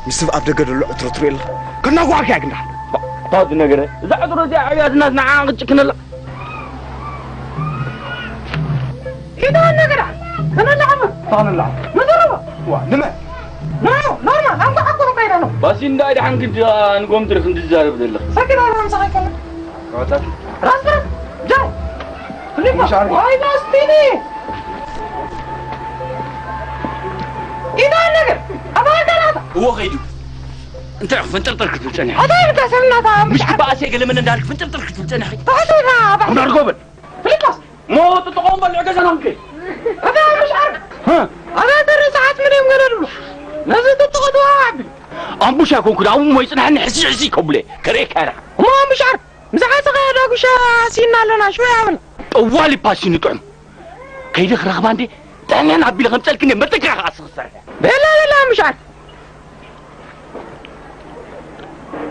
ምስ ኣብ ደገ ዘሎ ዕትሮ ትርኢ ኣለኻ? ከናጓዓካ እያ ግን ደሓን። ታወት ነገር እዛ ዕትሮ እዚኣ ዕብያ ዝናት ንዓ ክጭክነላ። ኪዶ ነገር ከነላ ዓመት ተኸነላ። መዘረባ። ዋ ንመ ኖ ኖርማል ኣንጓ ሓቆ ከይዳ ነው። ባሲ እንዳ ድሓን ክንዲ ንጎምትር ክንዲ ዛረብ ዘለኽ። ሰኪና ነው ምሳኻ ይከነ። ራስ ራስ ጃው። ፍሊፖ። ዋይ ባስቲኒ። ኢዳ ነገር ኣባይ ደራታ። እዎ ኸይዱ። እንታይ ኢኹ ፍንጥርጥር ክትብል ጸኒሕኺ? ኣታ ኢልካ ሰብናታ። ምሽ ክበኣስ እየ ገለ መለ እንዳልክ ፍንጥርጥር ክትብል ጸኒሕኺ? ተሓተና ኣባ። እንዳርጎ በል። ፍሊፖስ። ሞ ጥጥቖም በልዕ ገዛና ምከ። ኣታ ምሽ ዓር። ሀ? ኣታ ተረ ሰዓት ምን እዮም ገለ ድብሉ? ነዚ ጥጥቖ ተዋዋዕ ብል። ኣምቡሽ ኣይኮንኩን፣ ኣብኡ ሞ ይጽንሐኒ ሕሲ ሕሲ ከብለ። ከርእየካ ኢና። እሞ ምሽ ዓር። ምስ ዓሰኻ ዳጉሻ ሲና ኣለና፣ ሽወይ ኣበል። ጠዋሊ ፓሲኑ ጥዑም። ከይደ ክረኽባ እንዴ? ጥዕናን ኣቢለ ከምጸልክ እንዴ? መጠካ ከኣ ስኽሰርሐ። ቤላ ቤላ ምሻል።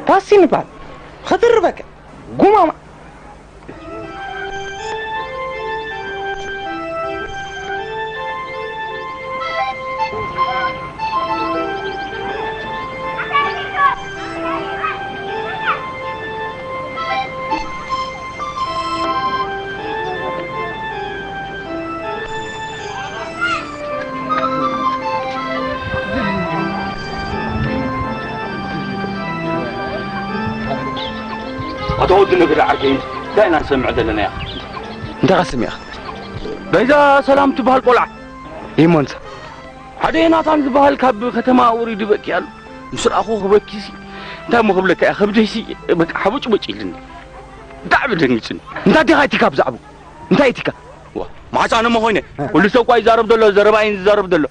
ፓሲን ይባል። ኸትርበከ። ጉማማ። ኣቶ ወዲ ነገር ዓርከይ እንታይ ኢና ንሰምዕ ዘለና? ኢኻ እንታይ ኸስም ኢኻ? ናይዛ ሰላም ትበሃል ቆልዓ። ይሞንሳ ሓደ ናታን ዝበሃል ካብ ከተማ ውሪዱ በኪ ኣሎ። ምስ ረኣኹ ክበኪሲ እንታይ እሞ ክብለካ እያ? ከብደይሲ በቃ ሓቦጭቦጭ ኢልኒ። ብጣዕሚ ደንግጽኒ። እንታይ ዲኻ እቲካ ብዛዕቡ እንታይ እቲካ? ዋ ማዕፃ ነሞ ኮይነ ኩሉ ሰብ እኳ ይዛረብ ዘሎ ዘረባ እየን ዝዛረብ ዘሎ።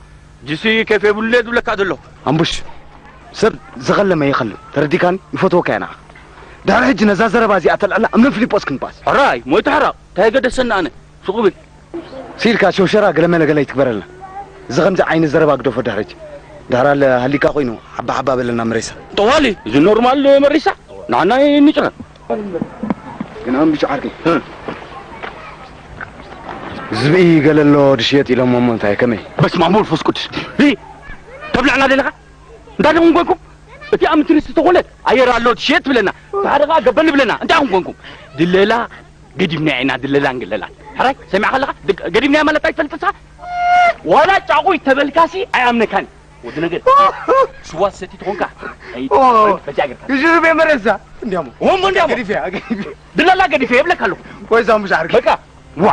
ጅሲ ከፍ የብሉ ድብለካ ዘሎ። ኣምቡሽ ሰብ ዝኸለመ ይኸልም ተረዲካኒ። ይፈትወካ እየ ንዓኻ። ድሕሪ ሕጂ ነዛ ዘረባ እዚኣ ተልዕላ እምንን ፊሊጶስ ክንባስ። ሕራይ ሞይተ ሕራቕ እንታይ ገደሰኒ ኣነ። ሱቕ ብል። ሲልካ ሸውሸራ ገለመለ ገለ ይትግበረልና። እዚ ከምዚ ዓይነት ዘረባ ግደፎ ድሕሪ ሕጂ። ድሕር ኣለ ሃሊካ ኮይኑ ሓባ ሓባ በለና መሬሳ። ጠዋሊ እዚ ኖርማል መሬሳ ንዓና ይንጭረን። ግን ኣምብጭ ዓርከይ ዝብኢ ገለ ኣሎ ድሽየጥ ኢሎሞ እሞ እንታይ ከመይ? በስመ ኣብ ወመንፈስ ቅዱስ። እ ተብልዕና ደለኻ? እንታይ ደኹም ኮንኩም? እቲ ኣብ ምትሪ ዝተኾለ ኣየር ኣሎ ድሽየጥ ትብለና። እቲ ሓደ ኸዓ ገበል ይብለና። እንታይ ኹም ኮንኩም? ድለላ ገዲፍና ኢና ድለላን ግለላን። ሕራይ ሰሚዕካ ኣለኻ? ገዲፍና ማለት ኣይትፈልጥሳ? ዋላ ጫቑይ ተበልካሲ ኣይኣምነካን። ወዲ ነገር ስዋ ሰቲ ተኾንካ ኣይትፈልጥ በጃ ገርካ። ይሽርብ የመረሳ እንዲያሞ ወንቦ እንዲያሞ ገዲፍያ ገዲፍያ ድላላ ገዲፈ የብለካ ኣለኹ። ወይ ሳሙሽ ዓርኪ በቃ ዋ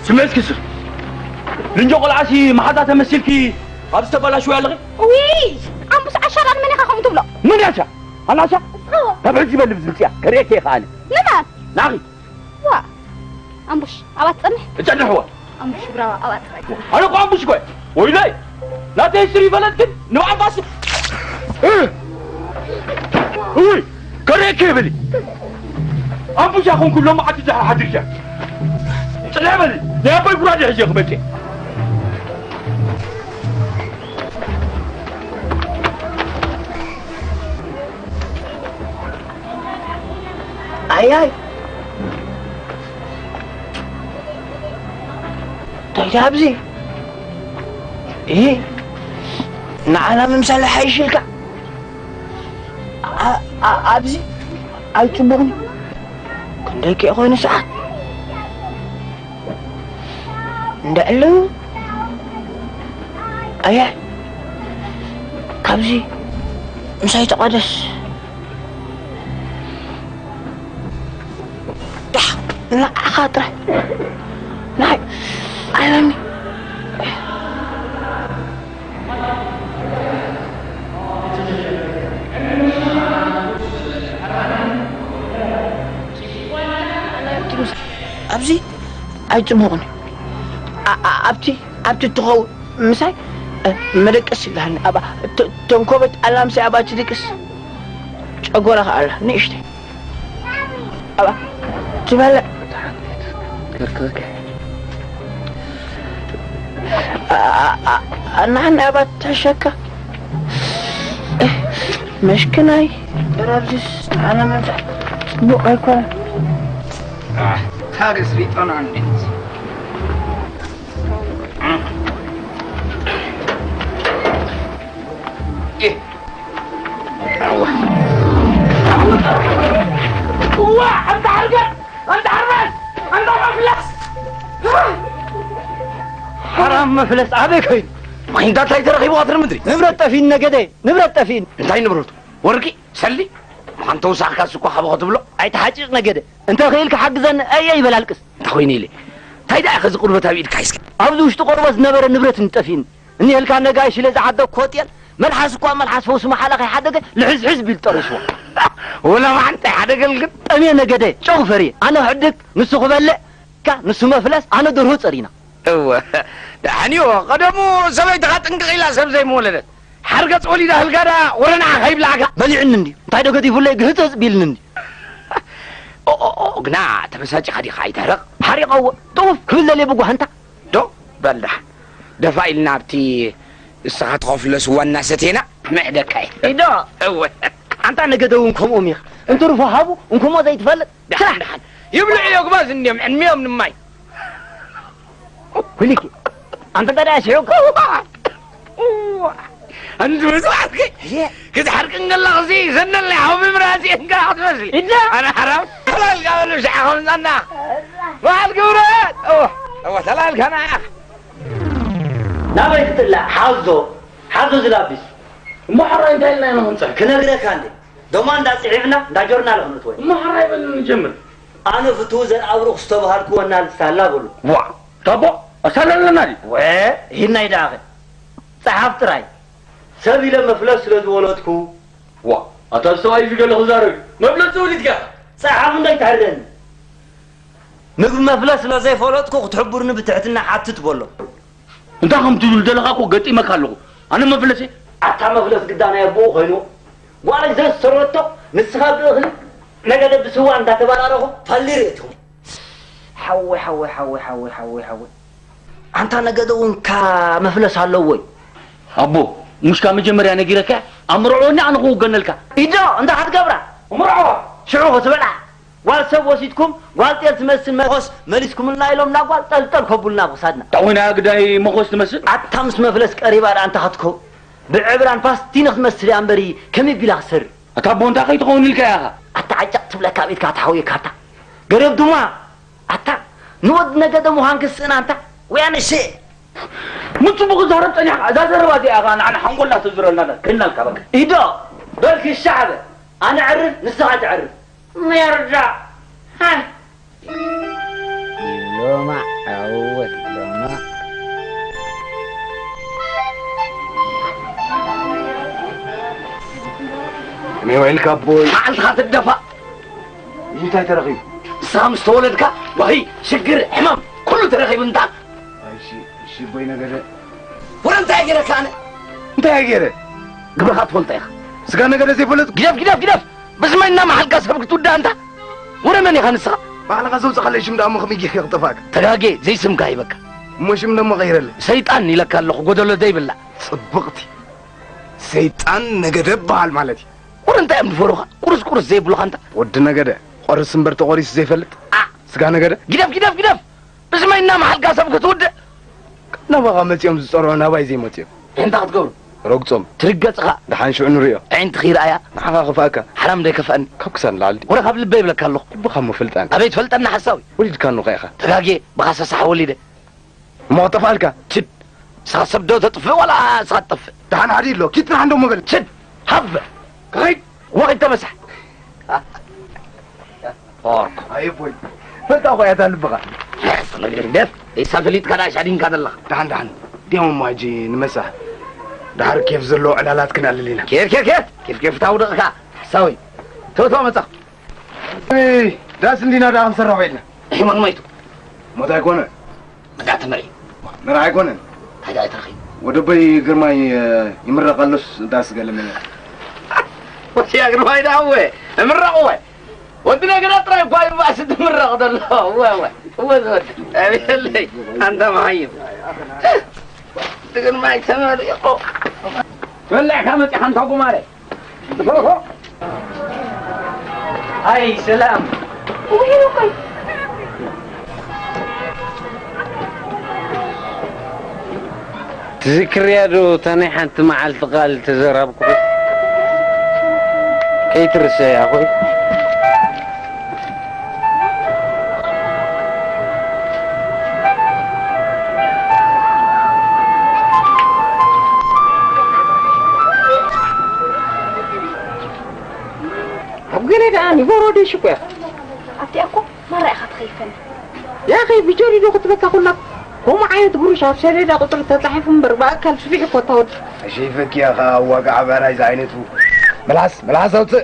ስምዒ እስኪ ስር ልንጆ ቆልዓሲ መሓዛ ተመሲልኪ ኣብ ዝተበላሽው ኣለኺ። ውይ ኣምቡስ ዓሻ ዳን መን ኢኻ ከምኡ ትብሎ? መን ያሻ ኣናሻ ካብ ሕጂ በልብ ዝምፅያ ከርእየኪ እየ ከኣነ ንመን ናኺ ዋ ኣምቡሽ ኣብኣ ትጸንሕ እጸንሕዋ ኣምቡሽ ብራዋ ኣብኣ ትጸንሕ ኣነ እኮ ኣምቡሽ እኮ ወይለይ ናተይ ስር ይፈለጥክን ንባዕባስ እይ ከርእየኪ እየ በሊ ኣምቡሽ ኣኾንኩ ሎም ዓዲ ድሕር ሓድርሻ ጽንሕ በሊ ናይ ኣቦይ ጉራዴ ሕጂ ክመጽእ ኣያይ እንታይ ኣብዚ ንዓና ምምሳል ሓይሽ ኢልካ ኣብዚ ኣይፅቡቕን ክንደይ ከ ኮይኑ ሰዓት እንዳ ኣለዉ ኣየ ካብዚ ምሳይ ተቐደስ ዳሕ ንዓኻ ጥራይ ናይ ኣይበኒ ኣይጽሙቕን እዩ። ኣ- ኣ- ኣብቲ ኣብቲ ትኸውን ምሳይ እ፣ መደቀስ ይብልሃኒ። ኣብ ተ- ተንኮበት ኣላ ምሳይ ኣብኣ ትድቅስ። ጨጎራ ከኣ ኣላ ንእሽተይ። ኣብኣ ትበልዕ። ኣ- ኣ- ኣ- ኣናሓን ኣብኣ ትሕሸካ። መሽክናይ በራብዚስ ኣነ መምጻእ ጽቡቕ ኣይኮነን። ታገስ ሪጦና እንዴት እዋ ኣንታ ሓርገጽ ኣንታ ሓርበስ ኣንታ መፍለስ ሓራም መፍለስ ኣበይ ኮይኑ? ማይ እንዳታይ ተረኺቡ ቀትሪ ምድሪ? ንብረት ጠፊእኒ ነገደ፣ ንብረት ጠፊእኒ። እንታይ ንብረቱ? ወርቂ? ሰሊ? ምዃን ተውሳኽካስ እኮ ሓቦ ክትብሎ? ኣይትሓጭጭ ነገደ። እንተ ኽኢልካ ሓግዘኒ፣ ኣየ ይበል ኣልቅስ። እንታይ ኮይኑ ኢለ? እንታይ ደኣ ኢኸ እዚ ቁርበት ኣብ ኢድካ ሒዝካ? ኣብዚ ውሽጢ ቆርበት ዝነበረ ንብረት እንጠፊእኒ። እኒሀልካ ነጋይሽ ኢለ ዝዓደግኩ ሆጤል፣ መልሓስ እኳ መልሓስ ፈውሲ መሓላ ከይሓደገ ልሕዝሕዝ ቢሉ ጠሪስዎ። ወላ መዓንጣ ይሓደገል ግን? ጠምየ ነገደ፣ ጨው ፈርየ። ኣነ ክዕድግ፣ ንሱ ክበልዕ፣ ካ ንሱ መፍለስ፣ ኣነ ደርሆ ጸሪና። እወ፣ ደሓን እዩ። ቀደሙ ሰበይትኻ ጥንቅቕ ኢላ ሰብ ዘይምወለደት። ሓርገጽ ወሊዳ ህልጋዳ ወረ ንዓ ከይብላዕካ። በሊዕኒ እንድዩ። እንታይ ዶ ገዲፉለይ ግህጽጽ ቢልኒ እንድዩ። ኦ፣ ኦ፣ ኦ፣ ግና ተበሳጪኻ ዲኻ? ኣይትሕረቕ። ሓሪቐዎ። ጥውፍ ክብል ደልየ ብጓህንታ። ዶ በል ደሓን። ደፋ ኢልና ኣብቲ ንስኻ ትኸፍሎ ስዋ እናሰቴና ምዕደካ እየ። ኢዶ። እወ። ኣንታ ነገደ እውን ከምኦም ኢኻ። እንትርፎ ሃቡ፣ እንኮሞ ዘይትፈልጥ። ደሓን፣ ስራሕ። ደሓን። ይብልዑ እዮም፣ ግባዝ እንድዮም፣ ዕድሚኦም ንማይ። ወይለኪ፣ ኣንተ እንታይ ደኣ ስሒቑካ? እዋ፣ ኣንቲ ምጽዋዕኪ እየ። ክትሓርቂ እንከለኽሲ ዘነለይ ሓዊ ምራሲ እንካ ክትመስሊ። ኢዳ። ኣነ ሓራም ተላልካ በሉ ሸዓ ከምዛና። በዓል ክብረት። እዋ፣ እዋ፣ ተላልካ ንዓኻ። ናበይ ትጥላዕ? ሓዞ፣ ሓዞ ዝላቢስ። እሞ ሕራይ እንታይ ኢልና ኢና ክንጽዕር? ክነግረካ እንዴ? ዶማ እንዳጽዒርና፣ እንዳጆርና ለኽንእትወ። እሞ ሕራይ በል ንጀምር። ኣነ ፍትው ዘርኣብሩኽ ዝተባሃልኩ ወናል ሳላ በሉ። ዋ፣ ታቦ፣ ኣሳላ ኣለና ድዩ? ወ፣ ይህናይ ደኣኸ። ጸሓፍ ጥራይ። ሰብ ኢለ መፍለስ ስለ ዝወለድኩ። ዋ፣ ኣታ ሰብኣይ እዚ ገለ ክዛረብ እዩ። መፍለስ ተወሊድካ ኢኻ። ጸሓፍ እንዳይትሕርደኒ። ምግቢ መፍለስ ስለ ዘይፈለጥኩ ክትሕብሩኒ ብትሕትና ሓትት በሎ። እንታይ ከም ትብል ዘለኻ እኮ ገጢመካ ኣለኹ። ኣነ መፍለሰ? ኣታ መፍለስ ግዳ ናይ ኣቦኡ ኮይኑ፣ ጓለይ ዘዝሰረቶ ንስኻ ብእኽሊ ነገደ ብስዋ እንዳተባራረኹ ፋሊ ርእየትኹም። ሓወይ፣ ሓወይ፣ ሓወይ፣ ሓወይ፣ ሓወይ፣ ሓወይ። ኣንታ ነገደ እውን እካ መፍለስ ኣለዎ እዩ። ኣቦ፣ ሙሽካ መጀመርያ ነጊረካ፣ ኣምርዖኒ ኣነ ክውገነልካ። ኢዶ፣ እንታይ ክትገብራ? እምርዖ! ሽዑ ክትበልዓ። ጓል ሰብ ወሲድኩም፣ ጓል ጤል ትመስል መኾስ መሊስኩምልና ኢሎም ናብ ጓል ጠልጠል ከቡልና ኣብ ክሳድና። እንታይ ኮይና ግዳይ መኾስ ትመስል? ኣታ ምስ መፍለስ ቀሪባ ደኣ እንታይ ክትከው? ብዕብራን ፓስቲኒ ክትመስል እያ እምበሪ፣ ከመይ ቢላ ክትሰሪ? ኣታ ኣቦ እንታይ ከይትኸውን ኢልካ ኢኻ? ኣታ ዓጨቕ ትብለካ ቤትካ ትሓውየካ ኣታ። ገረብ ድማ፣ ኣታ ንወድ ነገደ ምዃን ክስእን ኣንታ፣ ወያነ ሸ! ምጽቡቕ ዛረብ ጸኒሕካ፣ እዛ ዘረባ እዚኣ ኸኣ ንዓና ሓንጎልና ተዙረልና፣ ከይድናልካ በቃ። ኢዶ፣ በል ክሻዕበ፣ ኣነ ዕርፍ፣ ንስኻ ትዕርፍ። መርዳ። ሃ። ሎማ ዓወት ሎማ። ከመይ ውዒልካ ኣቦይ? መዓልትኻ ትደፋእ። እንታይ ተረኺቡ? ንስኻ ምስ ተወለድካ ዋሂ፣ ሽግር፣ ሕማም፣ ኩሉ ተረኺቡ እንታ። እሺ፣ እሺ፣ ኣቦይ ነገደ። ወረ እንታይ ገይረካ ኣነ? እንታይ ገይረ? ግብርኻ ትፈልጦ ኢኻ። ስጋ ነገደ ዘይፈለጥ? ግደፍ፣ ግደፍ፣ ግደፍ! ብስመይ እናመሓልካ ሰብ ክትውዳእ እንታ? ወረ መን ኢኻ ንስኻ? ባዕልኻ ዘውጻእካለይ ሽም ደኣ እሞ ከመይ ጌርካ ክጠፍኣካ? ተጋጌ፣ ዘይስምካ ሂበካ። እሞ ሽም ደሞ ቀይረለይ። ሰይጣን ኢለካ ኣለኹ፣ ጎደሎ ዘይብላ። ጽብቕቲ። ሰይጣን ነገደ በሃል ማለት እዩ። ወረ እንታይ እዮም ዝፈሩኻ? ቁርስ ቁርስ ዘይብሉኻ እንታ? ወዲ ነገደ፣ ቆርስ እምበር ተቖሪሱ ዘይፈልጥ? ኣ! ስጋ ነገደ? ግደፍ፣ ግደፍ፣ ግደፍ! ብስመይ እናመሓልካ ሰብ ክትውድእ? ናባኻ መጺኦም ዝጸርዑ ናባይ ዘይመጺኦም? እንታይ ክትገብሩ? ረግጾም። ትርገጽኻ። ደሓን ሽዑ ንርእዮ። ኣዒንትኺ ይርኣያ። ንዓኻ ከፍኣካ። ሓራም ዶ ይከፍኣኒ? ካብ ክሳድ ንላዕሊ ድዩ? ወረ ካብ ልበይ ይብለካ ኣለኹ። ልብኻ እሞ ፈልጣኒ። ኣበይ ትፈልጠኒ ሓሳዊ? ወሊድካኒ እኮ ኢኻ። ተጋግየ፣ ብኻሰሳሕ ወሊደ። እሞ ክጠፍኣልካ? ችድ! ንስኻ ሰብ ዶ ተጥፍእ ዋላ ንስኻ ትጠፍእ? ደሓን ሓዲ ኣሎ። ኪድ ጥራሕ እንዶ እሞ በል። ችድ! ሃብ! ከኸይድ! ወኺድ ተበሳሕ! ኦርኮ። ኣየ ቦይ። ፈልጣ እኮ እያ እታ ልብኻ። ደፍ፣ ደፍ፣ ደፍ። ኢሳ ፈሊጥካ ደኣ ሻዲንካ ዘለኻ። ደሓን፣ ደሓን። ድያም እሞ ሕጂ ንመሳሕ። ደሓር ኬፍ ዘለዎ ዕላላት ክነዕልል ኢና። ኬፍ፣ ኬፍ፣ ኬፍ። ኬፍ፣ ኬፍ፣ ታውደቕካ። ሓሳዊ። ተው፣ ተው፣ መጻ። እይ፣ ዳስ እንዲና ደኣ ክንሰርሕ ውዒልና። ሒሞን ሞይቱ። ሞት ኣይኮነ። መጋተ መሪ መርዓ ኣይኮነን። እንታይ ደኣ ተረኺቡ? ወደቦይ ግርማይ ይምረቕ ኣሎስ ዳስ ገለመለ። ወሲያ ግርማይ ደኣ እወ እምረቕ እወ ወዲ ነገራት ጥራይ እኳ እዩ ባእሲ ትምረቕ ዘሎ። እወ እወ እወ ዝወድ ኣቤለይ ኣንታ መሃይም እቲ ግርማይ ተመሪቑ በላዕካ መፂኻ እንታ ጉማረ። ኣይ ሰላም ትዝክርያ ዶ እታ ናይ ሓንቲ መዓልቲ ቃል ተዘራብኩ ከይትርስያ ኮይ። ኣብ ገለ ደኣ ንበሮ ደሽ እኮ እያ። ኣብቲኣ እኮ ማራ ኢኻ ትኸይፈኒ። ያኺ ብጀሪዶ ክትበካ ኩላ። ከምኡ ዓይነት ብሩሽ ኣብ ሰሌዳ ቁፅሪ ተፃሒፉ እምበር ብኣካል ስፊሕ እኮ እታ ወዲ። ኣሸይፈኪ እያ ኸዓ ዋጋ ዓባራይ ዝዓይነቱ። መልሓስ መልሓስ ኣውፅእ።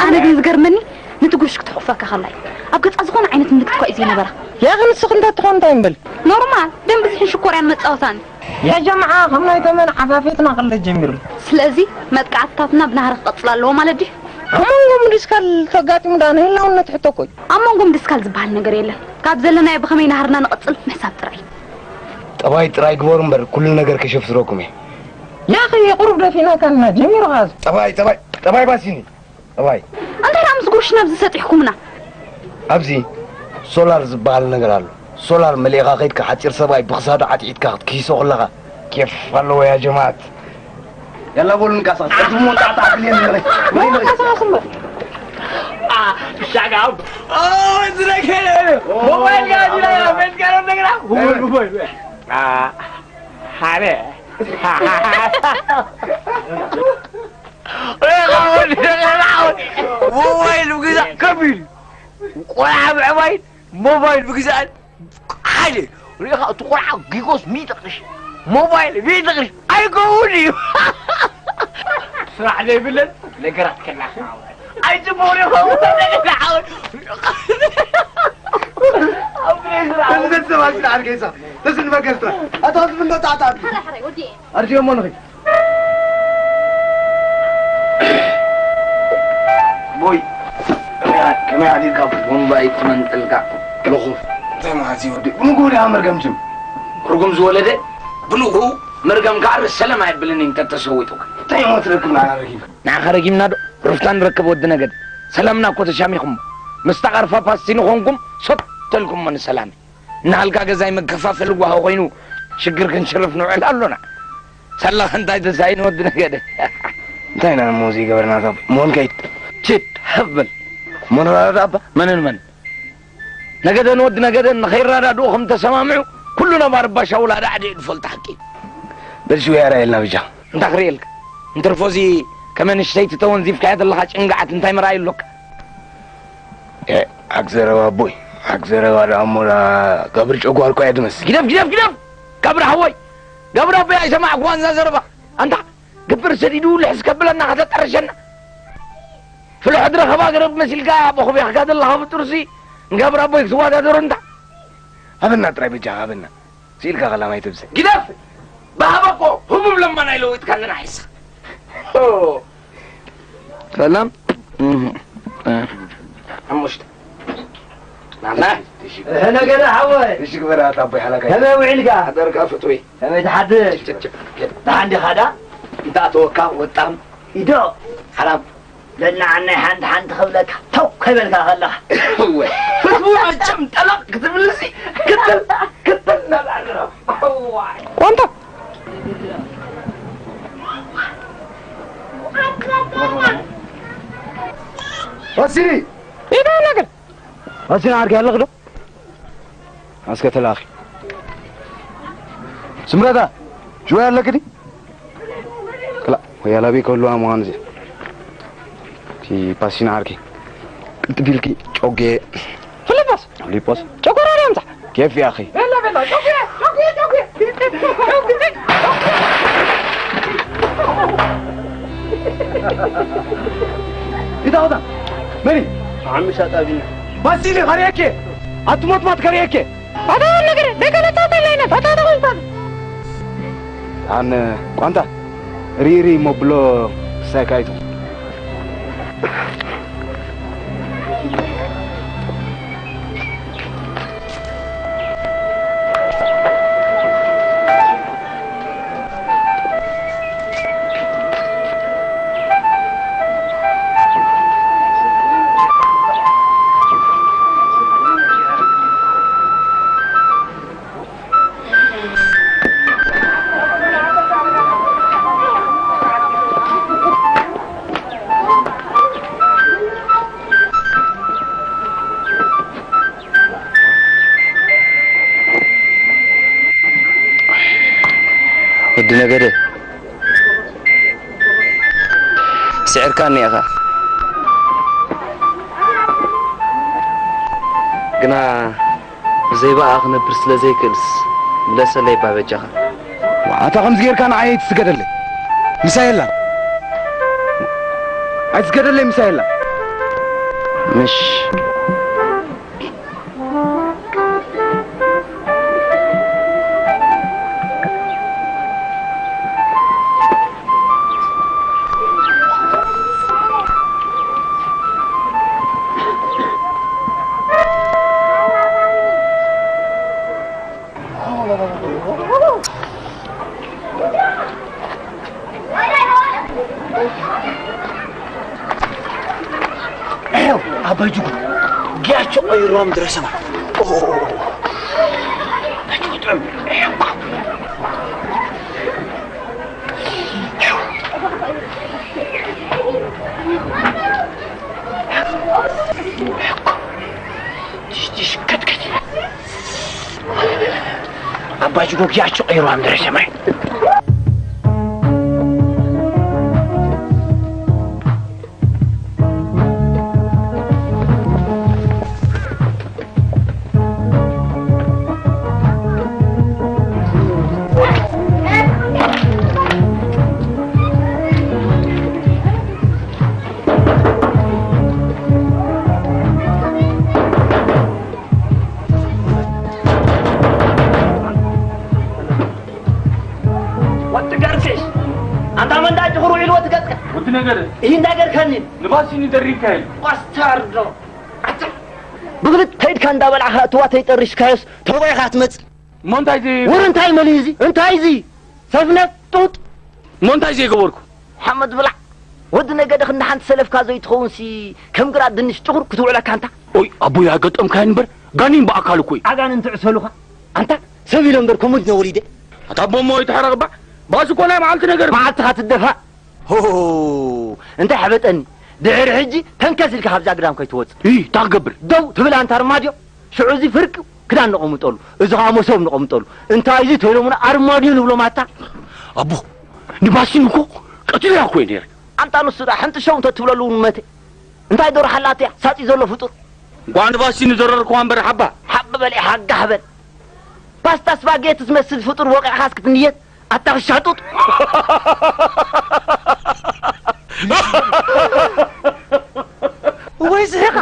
ኣነ ግን ዝገርመኒ ነቲ ጉርሽ ክትሕቑፈካ ከላ እዩ ኣብ ገፃ ዝኾነ ዓይነት ምልክት እኳ እዩ ዘይነበራ። ያኺ ንስኺ እንተትኾን እንታይ እምበል? ኖርማል ደም ብዝሕን ሽኮርያን መፃወታኒ። ያ ጀምዓ ከም ናይ ተመን ዓፋፌትና ክለ ጀሚሩ። ስለዚ መጥቃዕትታትና ብናህሪ ክቐፅል ኣለዎ ማለት ድዩ? ኣብ መንጎ ምድስካል ተጋጢሙ ዳ ንህላውነት ሕቶ እኮ እዩ። ኣብ መንጎ ምድስካል ዝበሃል ነገር የለን። ካብ ዘለናዮ ብኸመይ ናህርና ንቐፅል ምሕሳብ ጥራይ እዩ። ጠባይ ጥራይ ግበሩ እምበር ኩሉ ነገር ከሸፍትረኩም እየ። ያኺ ቁሩብ ደፊናካና ጀሚሩ ኻዚ። ጠባይ ጠባይ ጠባይ ባሲኒ ጠባይ። እንታይ ደኣ ምስ ጉርሽ ናብዚ ሰጢሕኩምና? ኣብዚ ሶላር ዝበሃል ነገር ኣሎ። ሶላር መሊእኻ ከይድካ ሓፂር ሰብኣይ ብኽሳዱ ዓጢዒትካ ክትክይሶ ከለኻ ኬፍ ኣለዎ ያ ጀማዓት። ያላ በሉ ንቃሳቀስ። ቅድሞ ጣጣ ብልየን ንረይ። ንረይ ንረይ። ሻጋብ ዝረከለ ሞባይል ጋር ይላል። መንገር ነገር ወይ ወይ። ሓደ ሞባይል ምግዛእ ከቢድ እዩ። ቆልዓ ምዕባይን ሞባይል ምግዛእን ሓደ። ሪኢኻ እቲ ቆልዓ ጊጎስ ሚእቲ ቅርሺ ሞባይል ሚእቲ ቅርሺ ኣይከውን እዩ። ስራሕ ዘይብለን ነገራት ከላኻ ኣይፅቡቕ ይኸውን። ተስን መገዝታ ኣታ ዝብሎ ጣጣ ኣርጅዮ እሞ ንኺድ። ቦይ ከመይ ሓዲርካ ቡምባ ይትመንጠልካ። ልኹ እንታይ ማለት እዩ ወዲ ብንጉ ወዲ መርገም ጅም ትርጉም ዝወለደ ብንጉ መርገም ከዓር ሰላም ኣይብልን እንተተሰዊጡካ እንታይ ሞት ረክብና ረኪብ ንዓኻ ረጊምና ዶ ሩፍታ ንረክብ ወዲ ነገድ ሰላምና እኮ ተሻሚኹሞ ምስ ተቐርፋ ፓስቲኒ ኾንኩም ሰተልኩሞ ንሰላም እናሃልካ ገዛይ መከፋፈሊ ጓሆ ኮይኑ ሽግር ክንሽርፍ ንውዕል ኣሎና። ሳላኻ እንታይ ተሳኢኑ ወዲ ነገደ? እንታይ ኢና እሞ ዘይገበርና ካብ መሆን ከይድ ችድ ሃፍ በል። እሞ ንራዳዳ እባ መንን መን ነገደን ወዲ ነገደን ንኸይራዳድኡ ከም ተሰማምዑ ኩሉ ነባር ባሻ ውላዳ ዓዲ እዩ ዝፈልጦ ሓቂ። በል ሽው ያራ የልና ብጃ። እንታይ ክርእየልካ? እንትርፎ እዚ ከመ ንሽተይቲ ተወንዚፍካያ ዘለኻ ጭንግዓት እንታይ መርኣዩ ኣሎካ? ሓቂ ዘረባ ኣቦይ ሓቂ ዘረባ ደኣ እሞ ደኣ ጋብር ጨጓር እኳ እያ ትመስል። ግደፍ ግደፍ ግደፍ ጋብር ሓወይ ጋብር ኣቦይ ኣይሰማዕኩዋን እዛ ዘረባ ኣንታ ግብር ሰዲዱ ልሕስ ከብለና ከተጠርሸና ፍልሖ ድረኸባ ገረብ መሲልካ በኹቢኽካ ዘለኻ ብጥርሲ ንጋብር ኣቦይ ክትወዳደሮ እንታ ሃበና ጥራይ በጃኻ ሃበና ስኢልካ ከላ ማይ ትብሰ። ግደፍ! ብሃበ እኮ ህቡብ ለማናይ ለዊጥካኒ ንዓይስኻ። ሰላም ሓሙሽተ ናና ነገረ ሓወይ እሺ ግበራ ኣታ ኣቦይ ሓላካይ ከመይ ውዒልካ ሓደርካ ፍትዊ ከመይ ትሓድር ደሓን ዲኻ ዳ እንታእተወካ ወጣም ኢዶ ሓራም ለናዓናይ ሓንቲ ሓንቲ ክብለካ ተው ከይበልካ ከለኻ ፍትዊ መቸም ጠለቕ ክትብልሲ ክትል ክትል ነባዕልሮ ቆንታ ወሲኒ ኢዳ ነገር ወሲኒ ዓርኪ ኣለኽ ዶ እስከ ተላኺ ስምረታ ሽወይ ኣለክዲ ክላ ወያላ ቤት ከህልዋ ምዃኑ እዚ እቲ ፓሲና ዓርኪ ቅልጥፍ ኢልኪ ጮጌ ፊሊጶስ ፊሊጶስ ጨጎራ ድያ ምጻሕ ኬፍ ያኺ ቤላ ቤላ ጮጌ ጮጌ ጮጌ ኢታውታ መኒ ሓምሻ ጣቢና ባሲሊ ከርእየኬ ኣትሞትማት ከርእየኬ ባታ ነገር ደገ ለታ ተለይነ ባታ ተቆይታ። ኣነ ቋንጣ ሪሪ ሞብሎ ሳይካይቱ። ወዲ ነገደ፣ ስዒርካኒ ኢኻ። ግና ብዘይ ብኣኻ ክነብር ስለ ዘይክእልስ፣ ምለሰለይ እባ በጃኻ። ኣታ ከምዚ ጌርካ ንዓይ ኣይትስገደለይ። ምሳይ የላን። ኣይትስገደለይ፣ ምሳይ የላን። ምሽ ኣባይ ጅጉ፣ ጊያቸው ቀይሮም ድረሰማ። ኦ፣ ኦ፣ ኦ፣ ኦ። ኣይ፣ ጥዑም። ዲሽ፣ ዲሽ፣ ከት፣ ከት። ኣባጅጎ ጊያቸው ቀይሮ ኣምደረ ሰማይ። ወዲ ገርግሽ፣ ኣንታ መንዳ ጭኽሩ ኢሉ ወዲ ገጽካ። ወዲ ነገደ። ይህ እንዳገር ከኒን። ንባሲኒ ደሪብካ ኢሉ። ኮስታርዶ። ኣታ ብክልተ ኢድካ እንዳበላዕኻ እትዋ ተይጠሪሽካዮስ ተውቒኻ ትመጽእ። እሞ እንታይ እዚ? ውር እንታይ መሊ እዚ? እንታይ እዚ? ሰፍነት ጡጥ። እሞ እንታይ ዘይገበርኩ? ሓመድ ብላዕ። ወዲ ነገደ ክንዲ ሓንቲ ሰለፍካ ዘይትኸውንሲ ከም ግራት ድንሽ ጭኹር ክትውዕለካ እንታ። ኦይ፣ ኣቦይ ኣይገጠምካዮን እምበር፣ ጋኒን ብኣካል እኮ እዩ። ኣጋንንቲ ዕሰሉኻ። ኣንታ ሰብ ኢሎም እምበር ከምኡ ድነ ወሊደ። ኣታ ኣቦ እሞ ይትሕረቕ እባ። ባስ እኮ ናይ መዓልቲ ነገር። መዓልትኻ ትደፋእ። ሆ፣ እንታይ ሓበጠኒ? ድሕሪ ሕጂ ተንከስ ኢልካ ካብዛ ግዳም ከይትወጽእ። እይ፣ እንታይ ክገብር? ደው ትብል ኣንታ ኣርማድዮ። ሽዑ እዚ ፍርቂ ክዳን ነቐምጠሉ፣ እዚ ኸዓ መሶብ ነቐምጠሉ። እንታይ እዚ ተይሎምና ኣርማድዮ ንብሎም ኣታ። ኣቦ፣ ንባሲን እኮ ቀቲለያ እኮ እየ ነይረ። ኣንታ ንሱ ደኣ ሓንቲ ሸው እንተትብለሉ እውን መተ። እንታይ ዶ ረሓላትያ ሳጺ ዘሎ ፍጡር? እንኳዕ ንባሲን ዘረርክዋ እምበር ሓባ። ሓብ በል ኢኻ ጋሕ በል። ፓስታ ስፓጌቲ ዝመስል ፍጡር ወቂዕኻስ ክትንየት ኣታ ክሻጡጥ። ወይ ስሒኻ።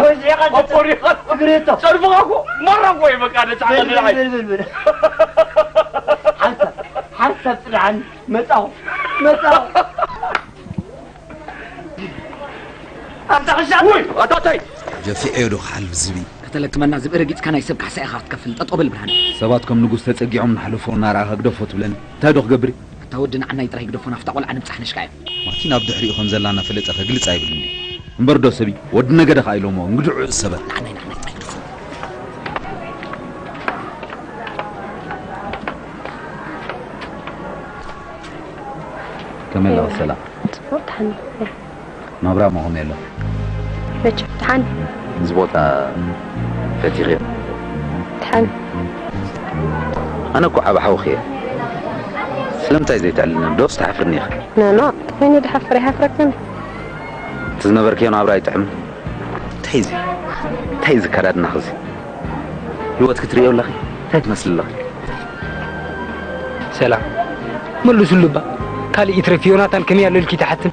ወይ ስሒኻ። ኣቦሪኻ። እግሬቶ። ጸርፍኻ እኮ ማራ እኮ እዩ በቃ ነጻ በል፣ በል፣ ንዓይ። በል፣ በል፣ በል። ሓንሳብ፣ ሓንሳብ ጽንዓኒ። መጻኹ፣ መጻኹ። ኣንታ ክሻጡጥ። ወይ ኣታ ታይ? ጀፊዐዮ ዶ ክሓልፍ ዝብኢ? ከተለክመና ዝብኢ ረጊጽካ ናይ ሰብ ካሕሳ ኢኻ ክትከፍል። ጠጠው በል ብርሃነ። ሰባት ከም ንጉስ ተጸጊዖም እናሕለፉ እናረኣኻ ግደፎ ትብለኒ። እንታይ ዶ ክገብር? ኣታ ወዲ ንዓናይ ጥራይ ግደፎ፣ ናብታ ቆልዓ ንብጻሕ ነሽካዮ። ማቲ ናብ ድሕሪኡ ከም ዘላ እናፈለጠ ከግልጽ ኣይብልን ድዩ? እምበር ዶ ሰብ'ዩ? ወዲ ነገደ ከኣ ኢሎሞ እንግድዑ እሰበ። ንዓናይ፣ ንዓናይ ጥራይ ግደፎ። ከመይ ኣለዋ ሰላም? ጽቡቕ፣ ደሓን። ናብራ እሞ ከመይ ኣሎ? መቸም ደሓን። እዚ ቦታ ፈቲኽዮ? ደሓን። ኣነ እኮ ዓቢ ሓውኺ እየ። ስለምንታይ ዘይተዕልልኒ? ዶስ ትሓፍርኒ ኢኺ? ኖ፣ ኖ፣ ተኾይነ ድሓፍር ኣይሓፍረክን። እቲ ዝነበርክዮ ናብራ ኣይጥዕምን። እንታይ እዚ? እንታይ እዚ ኣከዳድናኺ እዚ? ህይወት ክትርእዮ ኣለኺ? እንታይ ትመስሊ ኣለኺ? ሰላም። መልሱሉ እባ። ካልእ ይትረፍ ዮናታን ከመይ ኣሎ ኢልኪ ትሓትን?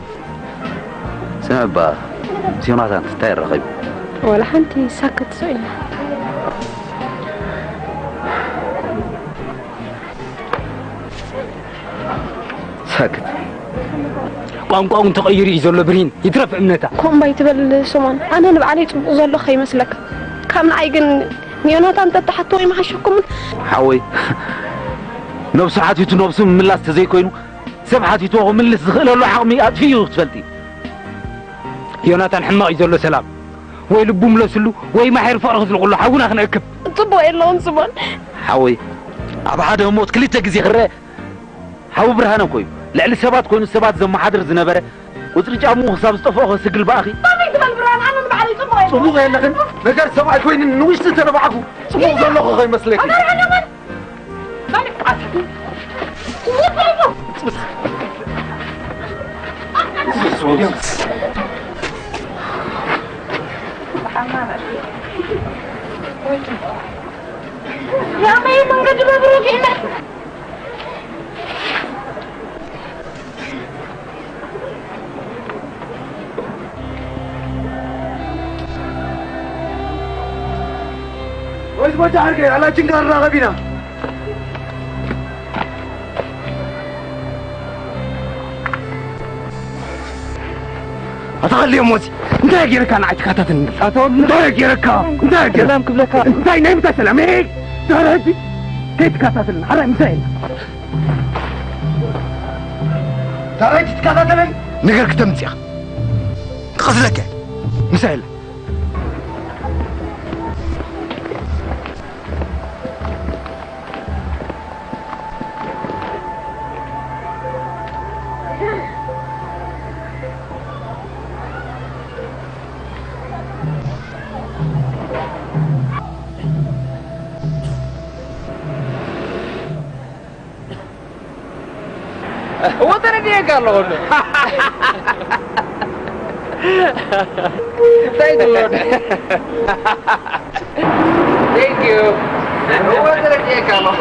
ስምዒ እባ፣ ምስ ዮናታን እንታይ ኣራኸቢ? ዋላ ሓንቲ ሳክት ስቕ ኢልና። ሳክት። ቋንቋ እውን ተቐይሩ እዩ ዘሎ ብርሂን። ይትረፍ እምነታ። ከምኡ እምባ ይትበል ስሞን። ኣነ ንባዕለይ ጽቡቕ ዘሎ ከይመስለካ። ካብ ንዓይ ግን ንዮናታን ተተሓቶ ኣይምሓሸኩምን? ሓወይ፣ ነብሱ ሓቲቱ ነብሱ ምምላስ ተዘይኮይኑ፣ ሰብ ሓቲትዎ ክምልስ ዝኽእለሉ ዓቕሚ ኣጥፊኡ እዩ ክትፈልጢ። ዮናታን ሕማቕ እዩ ዘሎ ሰላም። ወይ ልቡ ምለስሉ፣ ወይ ማሒር ፍቕሪ ክዝልቕሉ ሓውና ክንእክብ። ጽቡቕ የለውን ስሞን። ሓወይ፣ ኣብ ሓደ ህሞት ክልተ ግዜ ክረአ ሓው ብርሃነ እኮ እዩ። ልዕሊ ሰባት ኮይኑ ሰባት ዘመሓድር ዝነበረ፣ ቁጽሪ ጫምኡ ክሳብ ዝጠፍኦ ከስግል ብኣኺ። ከመይ ትበል ብርሃነ? ኣነ ንባዕለይ ጽቡቕ እየ። ጽቡቕ የለኽን። ነገር ሰብኣይ ኮይኑ ንውሽጢ ተነባዕኩ። ጽቡቕ ዘለኹ ከይመስለኪ። ኣነ ኣይደለኹን። በል፣ ኣታ። ያ መይ መንገዲ በብሩክ ይመ ወይስ በጃ ዓርከይ፣ ኣላችን ጋር ራኸቢና። ኣታ ኸልዮ ሞዚ፣ እንታይ ገይርካ ንዓይ ትከታተልኒ? ኣቶ ወዲ እንታይ ገይርካ? እንታይ ገይርካ? ሰላም ክብለካ። እንታይ ናይ ምንታይ ሰላም? ኤይ! ዳራ ሕጂ ከይትከታተልና። ሓራይ ምሳይ ኢልና። ዳራ ሕጂ ትከታተለኒ? ነገር ክተምጽእ ኢኻ። ክቐትለካ እየ። ምሳይ ኢልና። እወ፣ ተረዲኤካ ኣለኹ። እንታይ ትብሎ? Thank you። እወ፣ ተረዲኤካ ኣለኹ።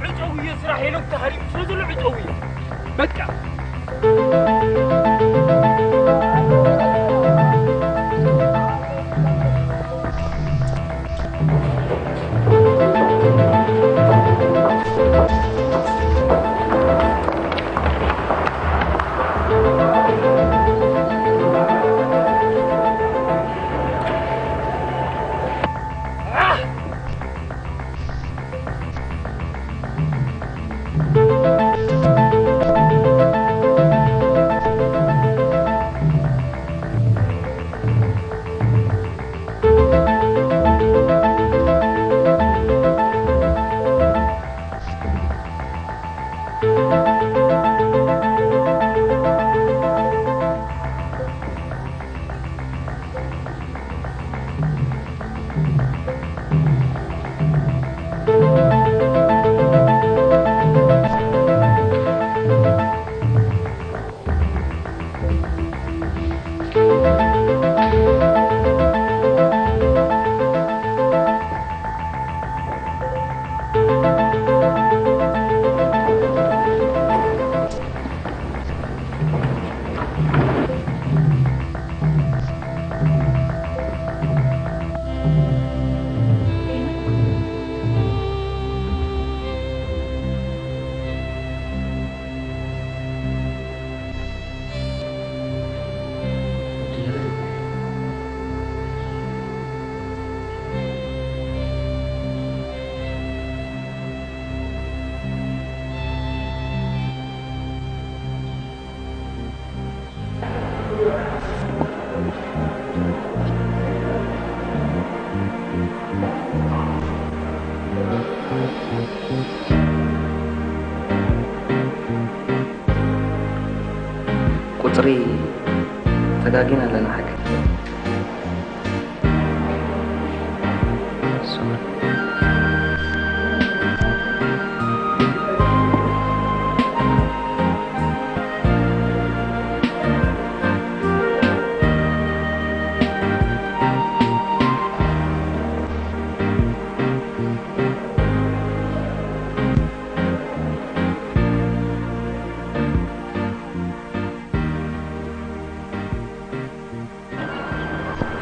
ዕጸው እየ ስራሕ ኢሎም ተሃሪሙ ስለ ዘሎ ዕጸው እየ። በቃ። ቁጽሪ ተጋጊና ኣለና ሓቂ።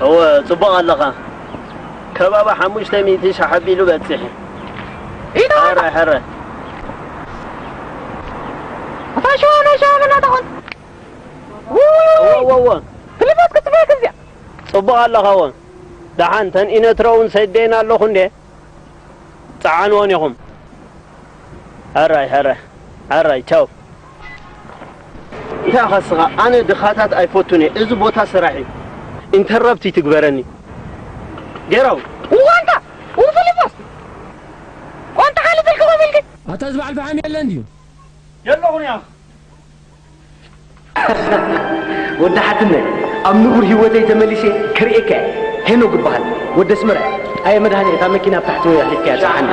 እወ፣ ጽቡቕ ኣለኻ። ከባቢ ሓሙሽተ ሚእቲ ሻሕ ኣቢሉ በጺሑ። ኢታ ሕረ፣ ሕረ። ኣታ ሸዋና ሸዋና ተኾን። እወ፣ እወ፣ እወ። ክልበት ክትበያ ክዚያ። ጽቡቕ ኣለኻ፣ እወ። ደሓን፣ ተን ኢነትረውን ሰደየን ኣለኹ እንዴ? ጸዓንዎን ኢኹም። ሕራይ፣ ሕራይ፣ ሕራይ፣ ቻው። እንታይ ኢኻ እስኻ? ኣነ ድኻታት ኣይፈቱን እየ። እዚ ቦታ ስራሕ እዩ። ኢንተረፕት ይትግበረኒ። ጌራው። ዋንታ! ኡፊሊፖስ! ዋንታ ሓሊፈልካ ኮሚልክ? ኣታ እዚ በዓል ፈሓም የለን ድዩ? የለኹን እያ። ወዲ ሓትነ፣ ኣብ ንቡር ህይወተይ ተመሊሰ ክርእየካ እየ። ሄኖግ እበሃል። ወዲ ኣስመራ እየ። ኣየ መድሃኔ፣ እታ መኪና ኣብ ታሕቲ ኣሕሊፍካያ ጽንሓኒ።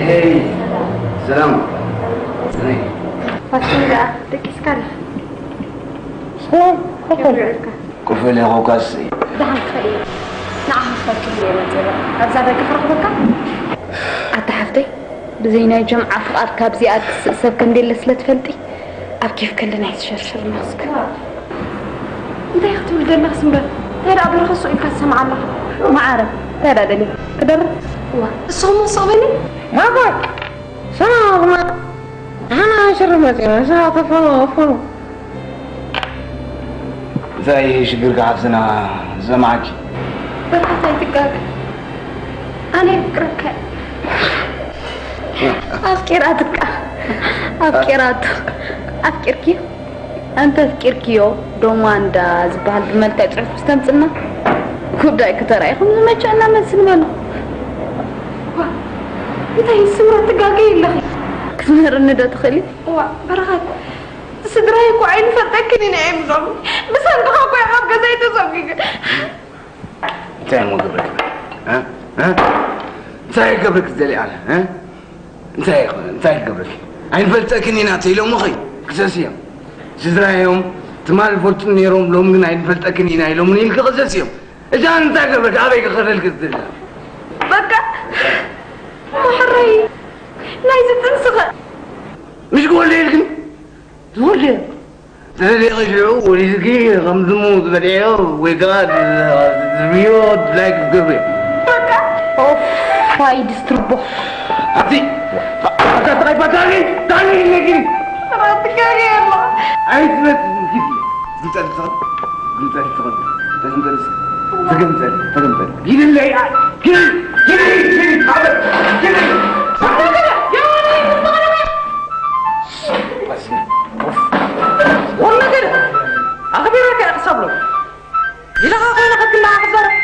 ሄይ፣ ሰላም። ፋሽን ደኣ ደቂስካ ኣለኻ። ሰላም፣ ኮፍ በል። ኮፍ በል፣ ኮፍ በል። ደሓን ክፈል እየ። ንዓኻ ክፈል ክብል እየ መጺአ። ኣብዛ ደገ ክረኽበካ? ኣታ ሓፍተይ፣ ብዘይ ናይ ጀምዓ ፍቓድ ካብዚኣ ክስእ ሰብ ከም ደለ ስለ ትፈልጢ፣ ኣብ ኬፍ ከለና ይትሸርሸር መስክ። እንታይ ክትብል ዘለኽስ እምበር? እንታይ ደኣ በረኸ ስቕ ኢልካ ትሰምዓ ኣለኻ? መዓረ፣ እንታይ ደኣ ደልየ ክደርፍ? እዋ፣ ንስኹም እውን ስቕ በሊ። ማጓ! ሰማዕኹማ፣ ንሕና ሽር መጺና፣ ንስኻ ተፈኑ፣ ፈኑ። እንታይ ሽግርካ ሓፍትና ዝሰማዓኪ? በርካታ ኣይትጋገ። ኣነ የፍቅረካ። ኣፍቂራትካ። ኣፍቂራቱ። ኣፍቂርኪ? ኣንተ ኣፍቂርክዮ ዶማንዳ ዝበሃል ብመልክዕ ጽሑፍ ምስ ተምጽና፣ ጉዳይ ክተራእይኹም ዝመቸና መልሲ ንበሎ። ዋ፣ እንታይ ስምረት ትጋገይ ኣለኺ? ትምህርኒ ዶ ትኽእሊ? እዋ በረኸት፣ ስድራይ እኮ ኣይንፈልጠክን ኢና እዮም ዝብሉ። ብሰንክኻ እኮ እየ ካብ ገዛይ ተሰጒገ። እንታይ እሞ ገብረኪ? እ? እ? እንታይ ገብረኪ ደሊ ኣነ? እ? እንታይ ይኾነ? እንታይ ገብረኪ? ኣይንፈልጠክን ኢና ተኢሎምኺ ክሰስዮም። ስድራ እዮም፣ ትማሊ ይፈልጡን ነይሮም፣ ሎሚ ግን ኣይንፈልጠክን ኢና ኢሎምኒ ኢልኪ ክሰስዮም። እዛ እንታይ ገብረኪ? ኣበይ ክኸደልኪ ዝደሊ? በቃ ማሕረይ ናይዚ ጥንስኸ? ምሽ ክወልደ ኢልክኒ? ዝወልደ? ተደሊኺ ሽዑ ወሊድኪ ከም ዝሙት በልዕዮ ወይ ከዓ ዝብዮ ድላይ ክትገብሪ። በቃ ኦፋይ ድስትርቦ። ኣቲ ኣታ ተቐይባ ዳኒ፣ ዳኒ ኢለኪ። ኣቲ ካሪ ኣላ። ኣይትመጽ፣ ኪድ። ግምጠል ትኽእል፣ ግምጠል ትኽእል። ተገምጠል፣ ተገምጠል፣ ተገምጠል። ሂድለይ፣ ኣይ፣ ሂድ፣ ሂድ፣ ሂድ፣ ሂድ፣ ሓበል፣ ሂድ። ወሎ ነገር ኣኽቢረካ እየ ክሰብሎ። ኢልኻ ኮይነ ከክንዳኻ ክዛረብ።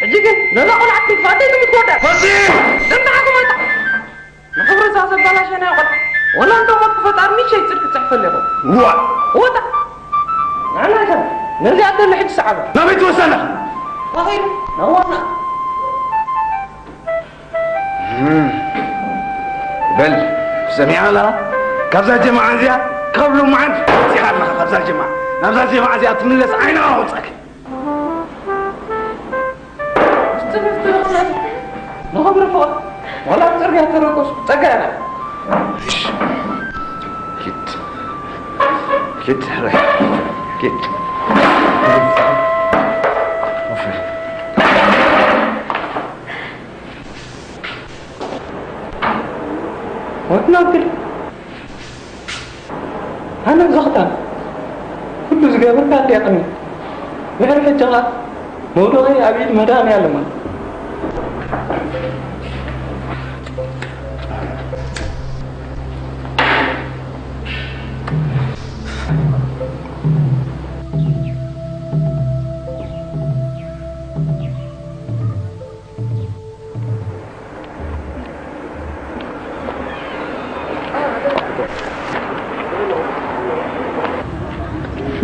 ሕጂ ግን ነዛ ቆልዓ ክትፋተይ ትምትወዳ። ፈሲ! ደምታሓኩም ኣታ። ንኽብሪ እዛ ዘባላሸናዮ ቆልዓ። ወላ እንዶ ሞት ፈጣሪ ንእሽተይ ጽድቂ ጽሕፈሉ ኢኹም። ዋ! ወታ። ንዓና ኣይኮነ። ነዚኣ ተሎ ሕጂ ሰዓበ። ናበይ ትወስድ ኣለኻ? ተኸይዱ። ናብ ዋና። እም። በል፣ ሰሚዓ ኣለኻ? ካብዛ ጀማዓ እዚኣ፣ ካብ ሎማዓንቲ ወፂኻ ኣለኻ ካብዛ ጀማዓ። ናብዛ ጀማዓ እዚኣ ትምለስ ዓይና ኣውፀክ። ንኽብሪ ፍቕሪ፣ ዋላ ኣብ ፅርግያ ተረኮስ፣ ፀጋ ኢና። ኪድ። ኪድ፣ ሕራይ። ኪድ። ወፍሪ። ወትናግል ኣነ ዘኽታን ኩሉ ዝገብርካ ኣዲያቕኒ ድሕሪ ሕጂ ኸኣ መውደቐይ ኣብ ኢድ መድሃኔ ኣለማ።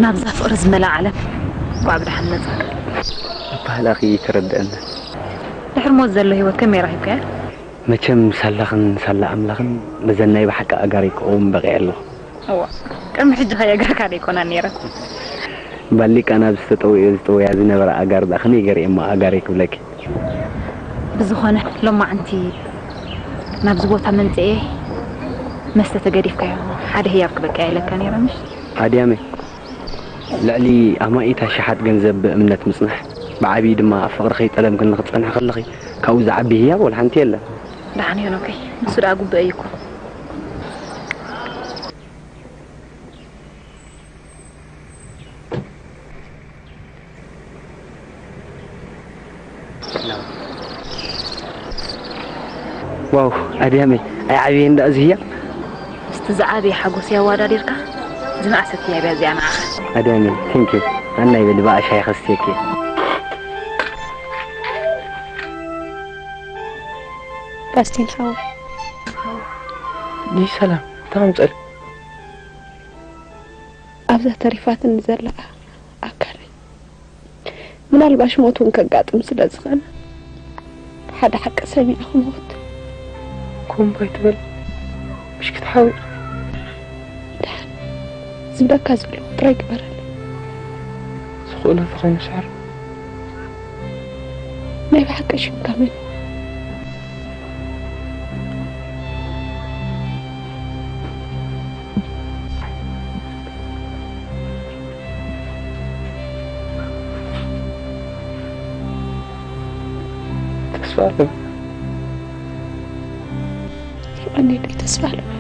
ናብዛ ፍቕሪ ዝመልኣ ዓለም እንኳዕ ብደሓን መጻእካ። ኣባህላኺ ተረድአኒ። ድሕሪ ሞት ዘሎ ህይወት ከመይ ረኺብካዮ? መቸም ሳላኽን ሳላ ኣምላኽን ነዘን ናይ ብሓቂ ኣጋረይ ክቐውም በቒዐ ኣለኹ። እዋ፣ ቅድሚ ሕጂ ኸ የእግርካ ዶ ኣይኮናን ነይረን? ባሊቃ ናብ ዝተጠውየ ዝጠውያ ዝነበራ ኣጋር ደኣ ከመይ ገይረ እሞ ኣጋረይ ክብለኪ? ብዝኾነ ሎማዕንቲ ናብዚ ቦታ መምፅኤ መስተ ተገዲፍካዮ ሓደ ህያብ ክበቅያ ኢለካ ነይረ ምሽ? ኣድያመይ፣ ልዕሊ ኣማኢት ኣሽሓት ገንዘብ ብእምነት ምፅናሕ፣ ብዓብዪ ድማ ኣብ ፍቕሪ ከይጠለምክኒ ክትፀንሒ ከለኺ ካብኡ ዝዓቢ ህያብ ወላ ሓንቲ የለን። ደሓን ሄኖከይ፣ ንሱ ደኣ ግቡእ እዩ እኮ። ዋው ኣድያመይ ኣይዓብየን ደኣ ዝህያ ምስቲ ዝዓበየ ሓጎስ ያዋዳዲርካ ዝነኣሰት ህያብ እያ እዚኣ ንዓኻ። ኣድያመይ ቴንኪዩ ኣናይ በሊ ብኣሻይ ከስትየኪ። ባስቲን ሓወይ። ይ ሰላም ተቐምጠል። ኣብዛ ተሪፋትኒ ዘላ ኣካለይ ምናልባሽ ሞት እውን ከጋጥም ስለ ዝኽእል ሓደ ሓቂ ሰሚዐ ክመውት። ኮምባይ ትበል ምሽ ክትሓዊ። ደሓን ዝብለካ ዘለኹ ጥራይ ግበረለይ። ዝኽእሎ ተኾይኑ ስዕር። ናይ ብሓቂ ሽምካ መን? ተስፋ ኣለኒ። የቐንየለይ ተስፋ ኣለኒ።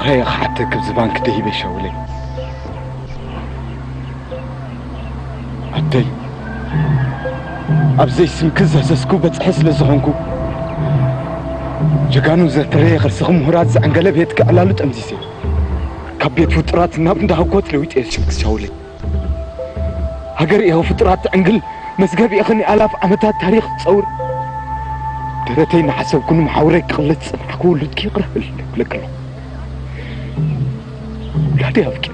ጥራይ ክሓተኪ ኣብዚ ባንክ ደይበ ሻውለይ። ኣደይ፣ ኣብ ዘይስምኪ ዘዘዝኩ በጽሒ ስለ ዝኾንኩ፣ ጀጋኑ ዘተረየ ከርስኺ ምሁራት ዘዕንገለ ቤትኪ ዕላሉ ጠምዚዘ፣ ካብ ቤት ውጡራት ናብ እንዳ ህኮት ለዊጠ ስምኪ ሻውለይ። ሃገር ኢኸ ፍጡራት ትዕንግል፣ መዝገብ ኢኸ ንኣላፍ ዓመታት ታሪኽ ትጸውር። ደረተይ እናሓሰብኩ ንመሓውረይ ክቕልጽ ዝጸናሕኩ ውሉድኪ ይቕረ በል እብለኪ ኣለኹ። ውላደይ ኣብቂዑ።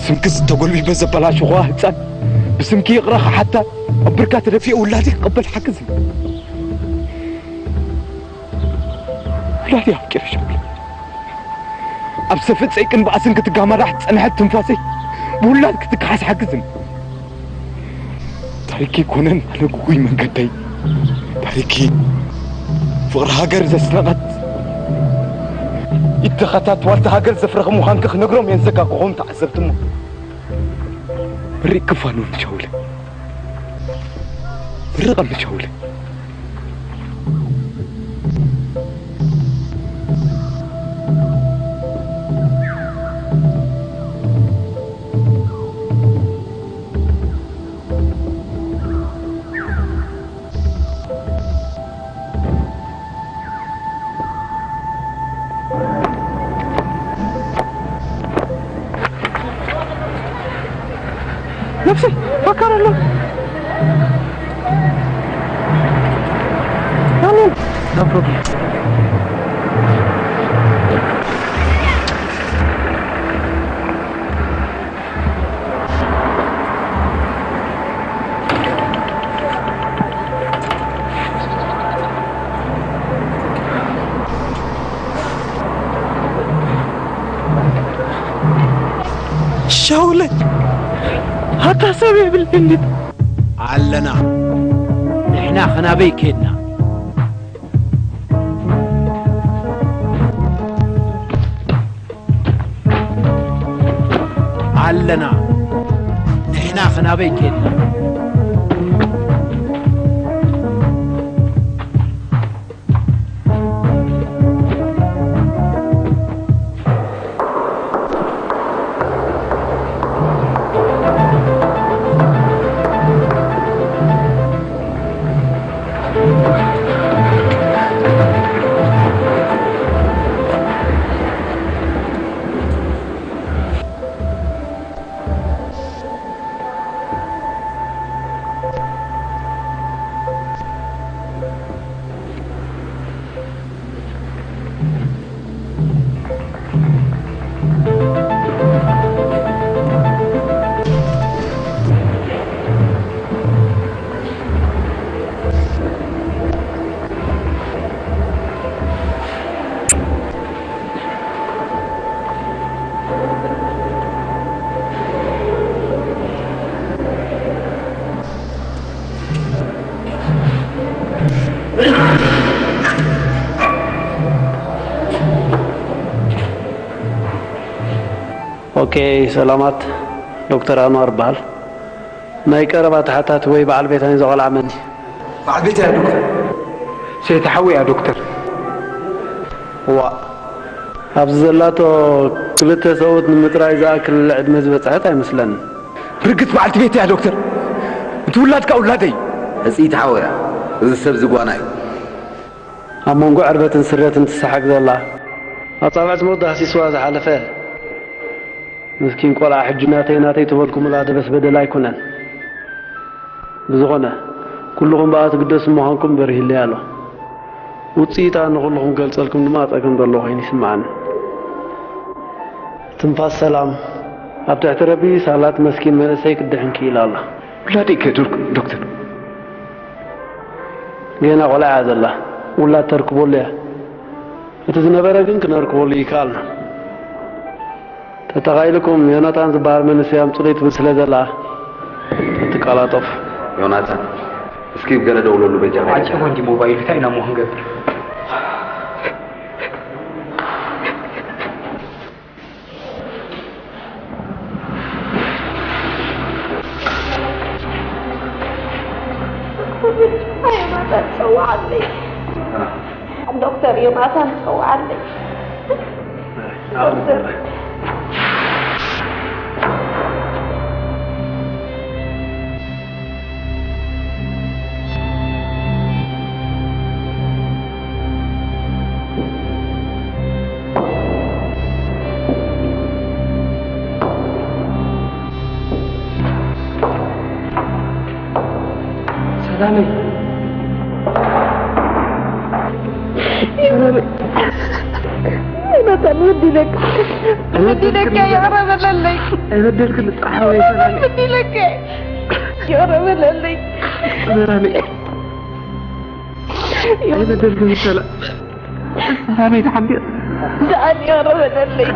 ስምኪ ዝተጎልቢበ ዘበላሸኹዋ ህጻን ብስምኪ ይቕረ ክሓታ ኣብ ብርካ ተደፊኤ ውላደይ ክቕበል ሓግዝኒ። ውላደይ ኣብቂዑ ሻውለይ። ኣብ ሰፍእ ጸይቅን ባእስን ክትጋማራሕ ዝጸንሐት ትንፋሰይ ብውላድ ክትከሓስ ሓግዝኒ። ታሪኪ ኮነን ኣነ ጉጉይ መንገደይ። ታሪኪ ፍቕሪ ሃገር ዘስነቐት ኢድ ተኸታት ዋልታ ሃገር ዘፍረኺ ምዃንኪ ክነግሮም እየን ዘጋግኾም ተዓዘብቲ እሞ መሪቕ ክፋል እውን ሻውለይ። መርቐኒ ሻውለይ። ነፍሲ ፈካር ኣሎ። ኣሜን። No problem. ሻውለ፣ ኣታ ሰብ የብልዕን ድዩ? ኣለና። ንሕና ኸናበይ ኬድና? ኣለና። ንሕና ኸናበይ ኬድና? ኦኬ፣ ሰላማት። ዶክተር ኣንዋር እበሃል። ናይ ቀረባ ተሓታቲ ወይ በዓል ቤት ናይዚ ቆልዓ መን እዩ? በዓል ቤት እያ ዶክተር። ሰይቲ ሓዊ እያ ዶክተር። እዋ፣ ኣብዚ ዘላቶ ክልተ ሰብኡት ንምጥራይ ዝኣክል ዕድመ ዝበጽሐት ኣይመስለንን። ርግጽ በዓልቲ ቤት እያ ዶክተር። እቲ ውላድ ከኣ ውላደይ። ሕጽይቲ ሓወያ፣ እዚ ሰብ እዚ ጓና እዩ። ኣብ መንጎ ዕርበትን ስረትን ትሰሓግ ዘላ፣ ኣጻብዕቲ ሞት ዳህሲስዋ ዝሓለፈ ምስኪን ቆልዓ፣ ሕጂ ናተይ ናተይ ተበልኩምላ ደበስ በደል ኣይኮነን። ብዝኾነ፣ ኩልኹም ብኣ ትግደሱ ምዃንኩም በሪህለይ ኣሎ። ውጽኢታ ንኹልኹም ክገልጸልኩም ድማ ጸገም ዘሎ ኮይኑ ይስምዓኒ። ትንፋስ ሰላም ኣብ ትሕቲ ረቢ ሳላት መስኪን መንእሰይ ክትድሕን ክኢላ ኣላ። ውላደይ ከ ዶክ-፣ ዶክተር? ጌና ቆልዓ እያ ዘላ። ውላድ ተርክበሉ እያ። እቲ ዝነበረ ግን ክነርክበሉ ይከኣልና። ተተኻኢልኩም ዮናታን ዝበሃል መንእሰይ ኣምጹለይ ትብል ስለ ዘላ፣ ተትቀላጠፉ። ዮናታን፣ እስኪ ገለ ደውለሉ በጃኻ። ዓጺዎ እንዲ ሞባይሉ፣ እንታይ ኢና እሞ ክንገብር? ኣይ፣ ዮናታን፣ ጸውዓለይ። ዶክተር ዮናታን ጸውዓለይ። ዶክተር ሰላመይ። ሰላመይ። መታን ወዲለካ። ወዲለካ፣ ይቕረ በለለይ። ኣይበደልክን፣ ጥራሕ ወይ ሰላመይ። ወዲለካ። ይቕረ በለለይ። ሰላመይ። ኣይበደልክን፣ ሰላ-፣ ሰላመይ፣ ተሓምቢር። ደኣን ይቕረ በለለይ።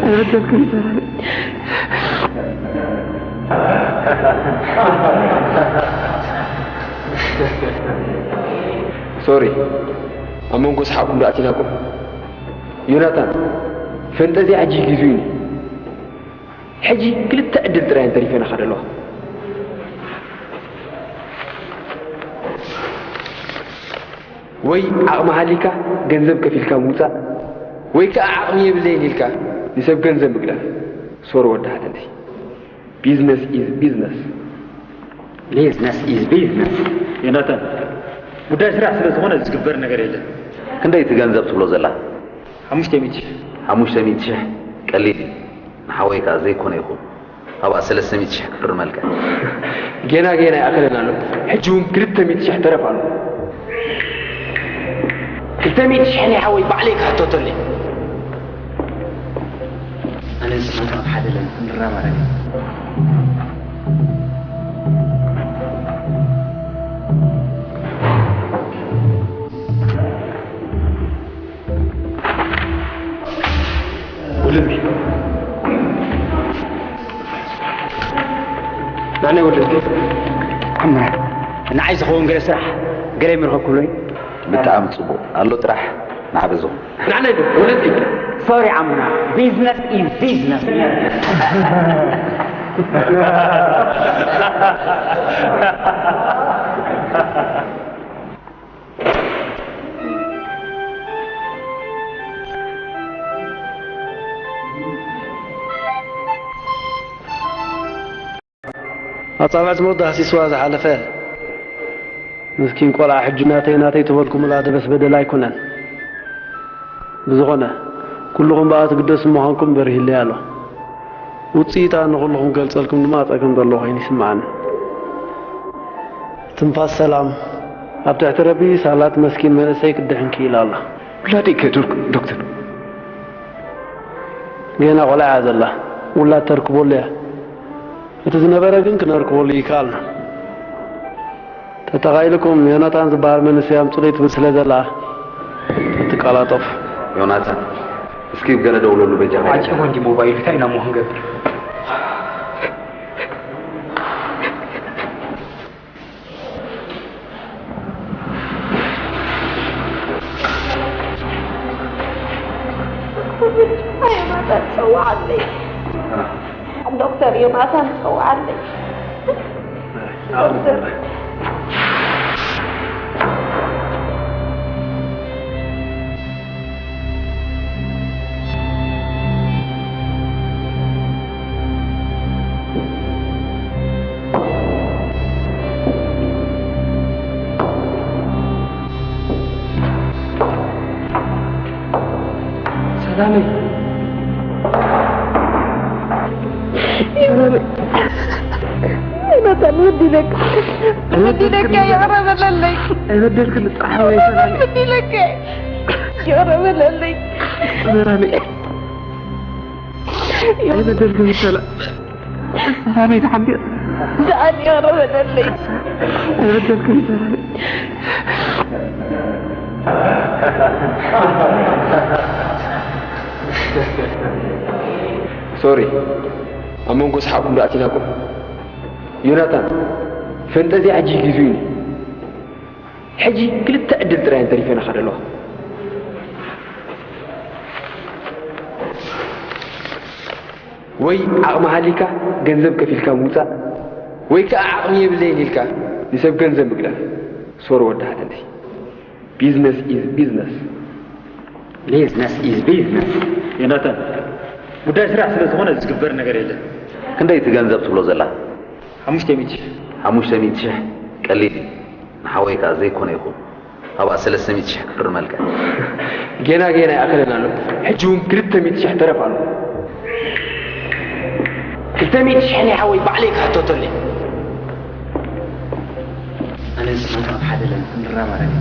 ኣይበደልክን፣ ሰላመይ። ሶሪ፣ ኣብ መንጎ ሰሓቕኩም ዶ ኣቲናኩም? ዮናታን፣ ፈንጠዝያ ሕጂ ጊዜኡ እዩ። ሕጂ ክልተ ዕድል ጥራይ እንተሪፈናኻ ደለዋ። ወይ ዓቕሚ ሃሊካ ገንዘብ ከፊልካ ምውጻእ፣ ወይ ከኣ ዓቕሚ የብለይን ኢልካ ንሰብ ገንዘብ ምግዳፍ። ሶሪ ወዲ ሃለልሲ። ቢዝነስ ኢዝ ቢዝነስ። ቢዝነስ ኢዝ ቢዝነስ። ዮናታን፣ ጉዳይ ስራሕ ስለ ዝኾነ ዝግበር ነገር የለን። ክንደይ እቲ ገንዘብ ትብሎ ዘላ? ሓሙሽተ ሚእቲ ሺሕ። ሓሙሽተ ሚእቲ ሺሕ ቀሊል እዩ። ንሓወይ ከኣ ዘይኮነ ይኹን። ኣብኣ ሰለስተ ሚእቲ ሺሕ ክፍርመልካ። ጌና ጌና ይኣክለን ኣሎ። ሕጂ እውን ክልተ ሚእቲ ሺሕ ተረፍ ኣሎ። ክልተ ሚእቲ ሺሕ ናይ ሓወይ ባዕለይ ክሕተተሉ እየ። ኣነ ንስኻ ኣብ ሓደ ለን ክንረባረብ። ወለድኪ። ናዕናይ ወለድኪ። ኣማ፣ ንዓይ ዝኸውን ገለ ስራሕ ገለ ይምርኸኩለይ። ብጣዕሚ ጽቡቕ። ኣሎ ጥራሕ ንዓበዞ። ናዕናይ ዶ ወለድኪ። ሶሪ ዓምና፣ ቢዝነስ ኢዝ ቢዝነስ። ኣጻብዕቲ ሞት ዳህሲስዋ ዝሓለፈ ምስኪን ቆልዓ ሕጂ ናተይ ናተይ ተበልኩምላ ደበስ በደል ኣይኮነን። ብዝኾነ ኩልኹም ብኣ ትግደሱ ምዃንኩም በሪህለይ ኣሎ። ውጽኢታ ንኹልኹም ክገልጸልኩም ድማ ጸገም ዘሎ ኮይኑ ይስምዓኒ። ትንፋስ ሰላም ኣብ ትሕቲ ረቢ ሳላት መስኪን መንእሰይ ክድሕን ክኢላ ኣላ። ውላደይ ከ ዶክ-፣ ዶክተር? ጌና ቆልዓ እያ ዘላ። ውላድ ተርክበሉ እያ። እቲ ዝነበረ ግን ክነርክበሉ ይከኣልና። ተተኻኢልኩም ዮናታን ዝበሃል መንእሰይ ኣምጹለይ ትብል ስለ ዘላ ተትቀላጠፉ። ዮናታን፣ እስኪ ገለ ደውለሉ በጃኻ። ዓጺዎ እንዲ ሞባይሉ፣ እንታይ ኢና እሞ ክንገብር? ዮናታን ጸውዓለይ። ዶክተር ዮናታን ጸውዓለይ። ዶክተር። ሰላመይ። ሰላመይ። መታን ወዲለካ። ወዲለካ፣ ይቕረ በለለይ። ኣይበደልክን፣ ጥራሕ ወይ ሰላመይ። ወዲለካ፣ ይቕረ በለለይ። ሰላመይ። ኣይበደልክን፣ ሰላ-፣ ሰላመይ ተሓምቢር። ደኣን ይቕረ በለለይ። ኣይበደልክን፣ ሰላመይ። ሶሪ፣ ኣብ መንጎ ሰሓቕኩም ዶ ኣቲናኩም? ዮናታን፣ ፈንጠዝያ ሕጂ ጊዜኡ እዩ። ሕጂ ክልተ ዕድል ጥራይ እየን ተሪፈናኻ ዘለዋ። ወይ ዓቕሚ ሃሊካ ገንዘብ ከፊልካ ምውጻእ፣ ወይ ከኣ ዓቕሚ የብለይን ኢልካ ንሰብ ገንዘብ ምግዳፍ። ሶሪ ወዲ ሃለልሲ። Business is business. Business is business. ዮናታን፣ ጉዳይ ስራሕ ስለ ዝኾነ ዝግበር ነገር የለን። ክንደይ እቲ ገንዘብ ትብሎ ዘላ? ሓሙሽተ ሚእቲ ሺሕ። ሓሙሽተ ሚእቲ ሺሕ ቀሊል እዩ። ንሓወይ ከኣ ዘይኮነ ይኹን፣ ኣብኣ ሰለስተ ሚእቲ ሺሕ ክፍርመልካ። ጌና ጌና ይኣኸለና ኣሎ። ሕጂ እውን ክልተ ሚእቲ ሺሕ ተረፍ ኣሎ። ክልተ ሚእቲ ሺሕ ናይ ሓወይ ባዕለይ ክሕተተለይ። ኣነ ንስኻ ኣብ ሓደ ለን ክንራባረብ።